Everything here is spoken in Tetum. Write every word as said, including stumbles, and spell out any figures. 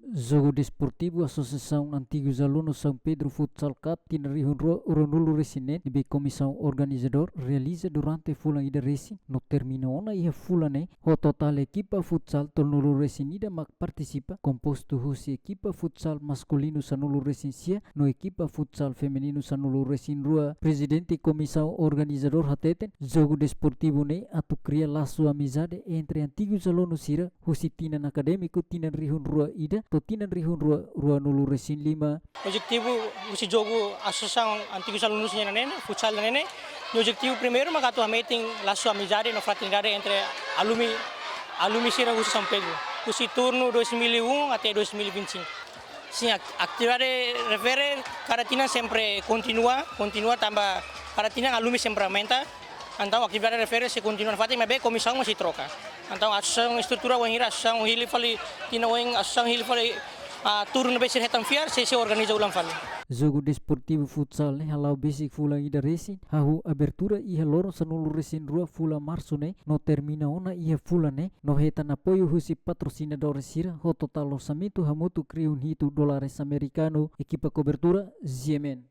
Jogu desportivu Asosiasaun Antigus Alunus São Pedro Futsal Cup tinan rihun rua ruanulu-resin-neen ne'ebé komisaun organizadór realiza durante fulan ida resin no termina ona iha fulan ne'e, ho totál ekipa futsal tolunulu-resin-ida mak partisipa, kompostu husi ekipa futsal maskulinu sanulu-resin-sia no ekipa futsal femininu sanulu-resin-rua. Prezidente komisaun organizadór hateten, jogu desportivu ne'e atu kria lasu amizade entre antigus alunus sira husi tinan akadémiku tinan rihun rua ida to'o tinan rihun rua ruanulu-resin-lima. Objetivu husi jogu Asosiasaun Antigus Alunus nian ne'e, futsal nian ne'e, objetivu primeiru mak atu hametin lasu amizade no fraternidade entre alumni, alumni sira husi São Pedro, husi turnu dois mil e um até dois mil e vinte e cinco. Sin, ak-, atividade refere kada tinan sempre kontinua, kontinua tanba kada tinan alumni sempre aumenta. Entaun atividade refere sei kontinua nafatin, maibé komisaun mós sei troka. Entaun asosiasaun estrutura wainhira asosiasaun hili fali, tinan oin asosiasaun hili fali, ah, turnu ne'ebé sira hetan fiar, sei, sei organiza ulang fali. Jogu desportivu futsal ne'e hala'o besik fulan ida resin, hahú abertura iha loron sanulu-resin-rua fulan Marsu ne'e no termina ona iha fulan ne'e, no hetan apoiu husi patrosinadór sira ho totál orsamentu hamutuk rihun hitu dólares amerikanu. Ekipa kobertura, G M N.